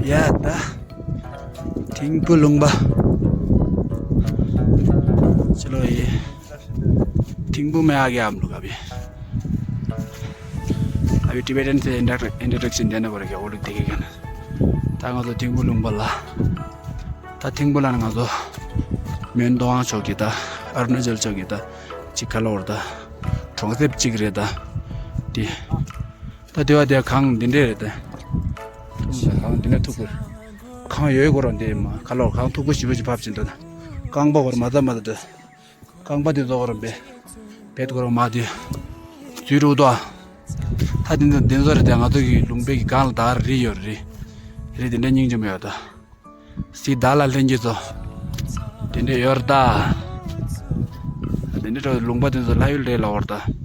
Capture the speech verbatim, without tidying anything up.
ཡ་ད། ཐིམ་ཕུ་ལུང་པ། चलो ये। ཐིམ་ཕུ में आ गया हम लोग अभी। अभी टिबेटन से इंट्रोडक्शन देने पड़ेगा, वो लोग देखेगा ना। ད་ང་ཚོ་ཐིམ་ཕུ་ལུང་པ་ལ། ད་ཐིམ་ཕུ་ལ་ང་ཚོ་མོན་རྡོ་ཝང་ཕྱོགས་ཀྱི་ད་ཨ་རུ་ན་ཅལ་ཕྱོགས་ཀྱི་ད་ཅིག་ག་ལ་བར་ད་གྲོང་གསེབ་ཅིག་རེད་ད། དེ་ད་དེ་བ་དེ་གངས་འདི་འདྲས་རེད་ད། གངས་འདི་འདྲས་མཐུག་པོ། གངས་ཡོད་གོ་རང་དེ་མ་ག་ལ་བར་གངས་མཐུག་པོ་ཞེ་པོ་ཅིག་བབས་ཕྱིན་ད། རྐང་པ་གོ་ར་མ་ད་མ་ད་ད། རྐང་པ་དེ་ཚོ་གོ་ར་བེད་བེད་གོ་ར་མ་དེ་ཚུད་རུ་ད། ད་དེ་ཚོ་དེ་ཚོ་རེད་དེ། ང་ཚོ་གི་ལུང་པའི་གི་གངས་ལ་ད་རི་ཡོད་རི། རི་དེ་འདྲས་སྙིང་རྗེ་མོ་ཡོད་ད། སི་ད་ལ་ལྷན་རྒྱས་ཚོ། དེ་འདྲས་ཡོད་རེད་ད། དེ་འདྲས་ལུང་པ་དེ་ཚོ་ལྷ་ཡུལ་རེད་ལ་བར་ད།